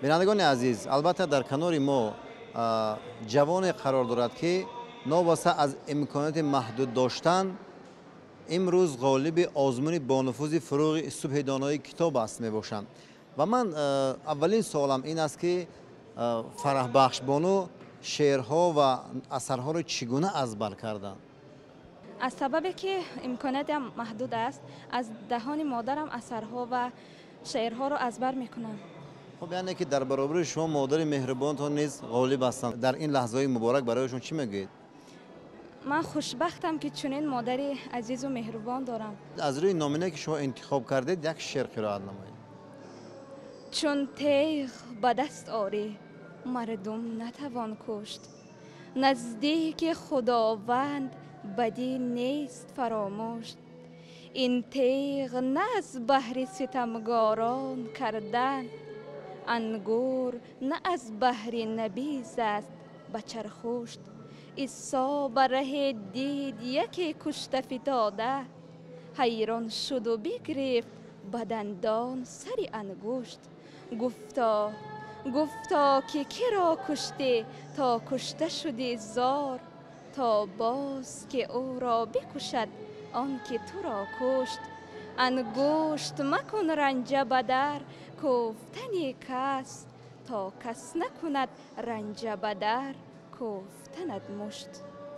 Бинандагони азиз, албатта дар канори мо ҷавоне қарор дорад, ки новобаста аз имконоти маҳдуд доштан, имрӯз ғолиби озмуни бонуфузи «Фурӯғи субҳи донои китоб аст» мебошанд. Ва ман аввалин суолам ин аст, ки Фараҳбахшбону шеърҳо ва асарҳоро чӣ гуна аз бар карданд? Аз сабабе ки имкониятам маҳдуд аст, аз даҳони модарам асарҳо ва шеърҳоро аз бар мекунам. Хуб, яъне ки дар баробари шумо модари меҳрубонтон низ ғолиб ҳастанд. Дар ин лаҳзаҳои муборак барояшон чӣ мегӯед? Ман хушбахтам, ки чунин модари азизу меҳрубон дорам. Аз рӯи номинае, ки шумо интихоб кардед, як шеър қироат намоед. Чун теғ ба даст орӣ, мардум натавон кушт, наздики Худованд бадӣ нест фаромӯш. Ин теғ на аз баҳри ситамгорон кардан, ангур на аз баҳри набиз аст ба чархушт. Исо ба раҳе дид яке кушта фитода, ҳайрон шуду бигирифт ба дандон сари ангушт. Гуфто, гуфто, ки киро куштӣ, то кушта шудӣ зор, то боз ки ӯро бикушад он ки туро кушт. Ангушт макун ранҷа ба дар кӯфтани кас, то кас накунад ранҷа ба дар кӯфтанат мушт.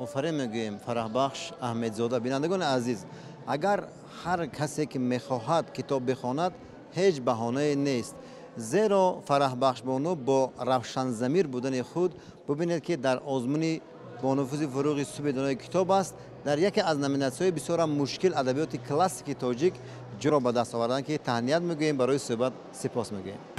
Офарин мегӯем, Фараҳбахш Аҳмедзода. Бинандагони азиз, агар ҳар касе ки мехоҳад китоб бихонад, ҳеҷ баҳонае нест, зеро Фараҳбахшбону бо равшанзамир будани худ, бубинед, ки дар озмуни бонуфузи «Фурӯғи субҳи донои китоб аст» дар яке аз номинатсияҳои бисёрам мушкил, адабиёти классики тоҷик, ҷоро ба даст оварданд, ки таҳният мегӯем, барои суҳбат сипос мегӯем.